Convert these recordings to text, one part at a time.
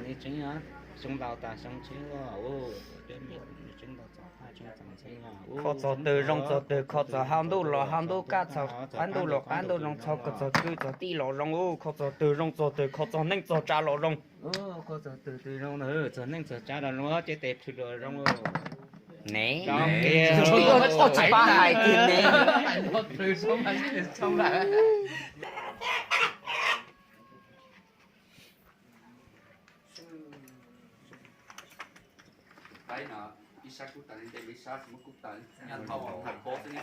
Tseeb, xyoo ntau tas xyoo tshiab, tseeb ntau txog, tseeb txog ntxeev. Kho txog twg zoo txog twg, kho txog hauv ntuj los hauv ntuj, kaj txog qab ntuj los qab ntuj, zoo txog kwv txog tij los zoo, kho txog twg zoo txog twg, kho txog neej txog tsav los zoo. Kho txog twg twg zoo, txog neej txog tsav los zoo, ces tes plhws los zoo. Ne, tsis pab hais tiag ne. Ib sab kub tas li ntej, ib sab tsis muab kub tas li, nyob thauj hauv pob xwb ne.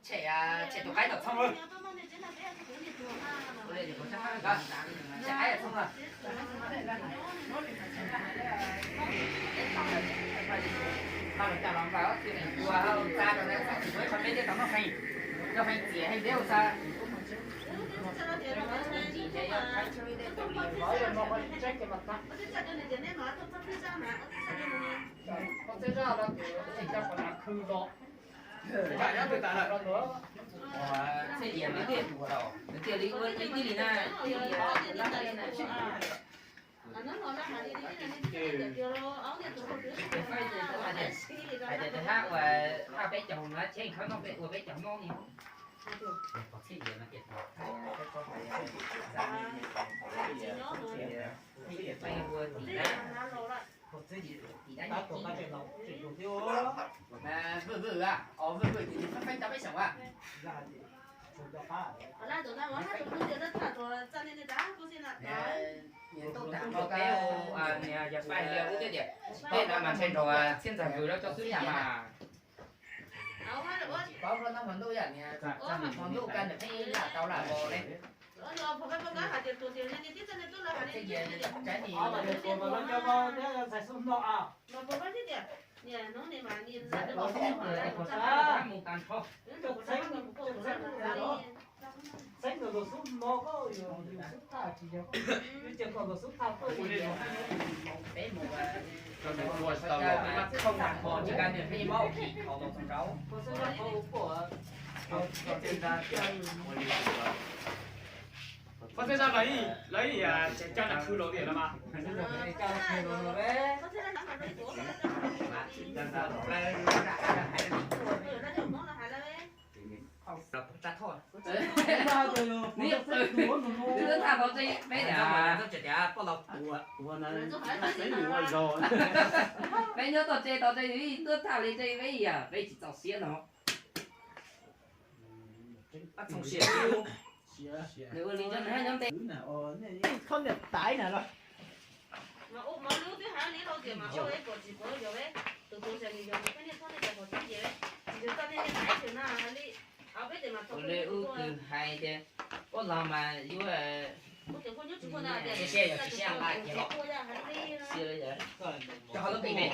Tshem, tshem tus qaib tom txhooj. Tshem qaib tom txhooj. Los cas los npawg, ua txa rau na, txhob tsis muaj ib qho peb thiaj tau noj feej, noj feej txias heev thiab ua txa. Txhiaj Yias nws thiaj, nws thiaj li ua ib tib li na, thiaj li ua ib tib li na. Hais tias hab ua, hab peb caug no, tseem khawb noj peb ua peb caug noj li. Txhiaj Yias no ces, Txhiaj Yias peb ua tim na. Tim na, Vwj Vwj a, o Vwj Vwj ces nws feeb tau peb xyoos a. Niam Tub Tag Npau Kab, niam Yaj Paj Lias ub thiab tias, peb no mas ntshe nrog Txhiaj Ntxawg Vwm lawv cov xwb yam mas. Tsis paub hmo ntuj yam niag, hmo ntuj kab nws pheej lam tau lam los ne. Txhiaj Yias tsaib nim, mus tag nrho. Txheeb ntawm los xub hmo koj, yus xub thaj tsis yog, yus cia kom los xub thaj tuaj li. Peb mus, tsis tau los mas tsis kaj nws pheej mob khi khau los txog nraud. Pov Txhiaj Zaj los ib, los ib, tseem coj nws khwv los tiam no mas. Peb nyob toj tse tau tse, tuaj thaj li tse peb yam, peb tsis txaus siab no. Nws ua li nws haj nyob ntev. Khob niam tais na los. Ua li ub twb hais tias poj laug mas yuav siab yog tsis siab nqa kiag los. Coj ho lub npe me.